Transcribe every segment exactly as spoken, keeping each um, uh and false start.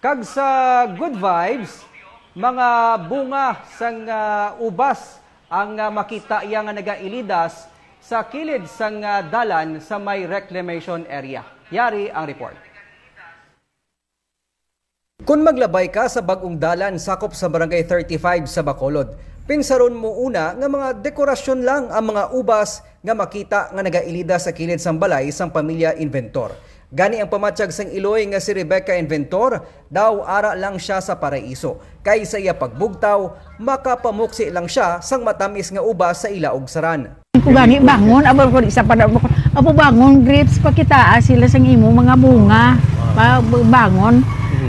Kag sa good vibes, mga bunga sang, ah, ubas ang, ah, makita iya nga nagailidas sa kilid sang, ah, dalan sa may reclamation area. Yari ang report. Kon maglabay ka sa bag-ong dalan sakop sa Barangay thirty-five sa Bacolod, pinsaron mo una nga mga dekorasyon lang ang mga ubas nga makita nga nagailidas sa kilid sang balay sang pamilya Inventor. Gani ang pamatyag sang iloy nga si Rebecca Inventor, daw ara lang sia sa paraiso, kay sa iya pagbugtaw, makapamuksi lang sia sang matamis nga ubas sa ila ugsaran. Ko gani bangon, abo ko isa pa na, abo bangon, grapes, pakitaa sila sang imo mga bunga. Pa, bangon.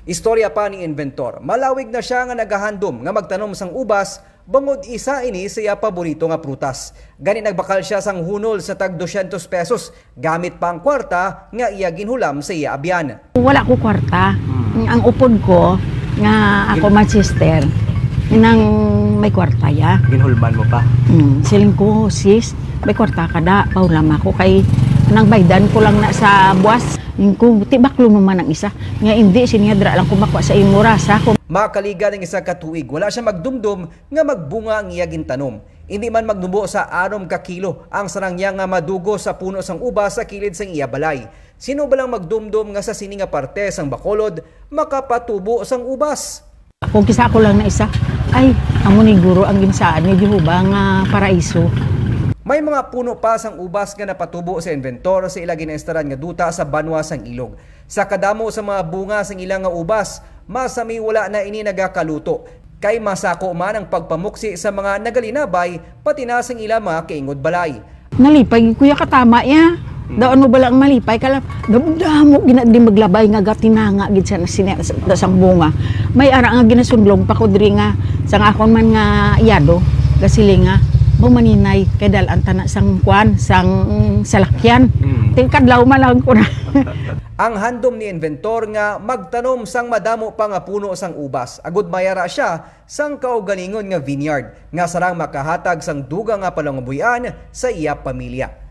Istorya pa ni Inventor, malawig na sia nga nagahandom nga magtanom sang ubas, bangod isa ini sa iya paborito nga prutas. Gani nagbakal sia sang hunol sa tag dosyentos pesos, gamit pa ang kwarta nga iya ginhulam sa iya abyan. Wala ko kwarta. Hmm. Ang upod ko nga ako Gin- man sister, nang may kwarta ya. Ginhulman mo pa? Hmm, siling ko, "Sis, may kwarta ka da, pahulam ako kay nang baydan ko lang na sa buwas." Ning ko, "Ti baklo naman ang isa." Nga, "Hindi, sinya dra lang ko makuha sa imo rasa." Ko. Makaliga ng isa ka tuig, wala siya magdumdom nga magbunga ang iya gintanom. Hindi man magnubo sa anom ka kilo ang sarang niya nga madugo sa puno sang ubas sa kilid sang iya balay. Sino ba lang magdumdom nga sa sini nga parte sang Bacolod makapatubo sang ubas? Kung kisa ako lang na isa, ay, amo ni guro ang ginsaad ni Jehovah nga paraiso. May mga puno pa sang ubas nga napatubo sa Inventor sa ila ginaestaran nga duta sa banwa sang Ilog. Sa kadamo sa mga bunga sang ila nga ubas, masami wala na ini nagakaluto, kay masako man ang pagpamuksi sa mga nagalinabay, pati na sang ila mga kaingod balay. Nalipay gid, kuya, katama ya. Hmm. Daw ano ba lang malipay ka lang. Damo-damo gina di maglabay nga gatinanga gid sa, sina-, sa, sang bunga. May ara nga ginasundlong pa ko diri nga sang akon man nga yado, gasiling nga, "Bo maninay, kay dal-an tana sang kuan, sang, mm, salakyan." Hmm. Tingkadlaw man lang ko na. Ang handom ni Inventor nga magtanom sang madamo pa nga puno sang ubas, agud mayara sia sang kaugalingon nga vineyard nga sarang makahatag sang dugang nga palangabuy-an sa iya pamilya.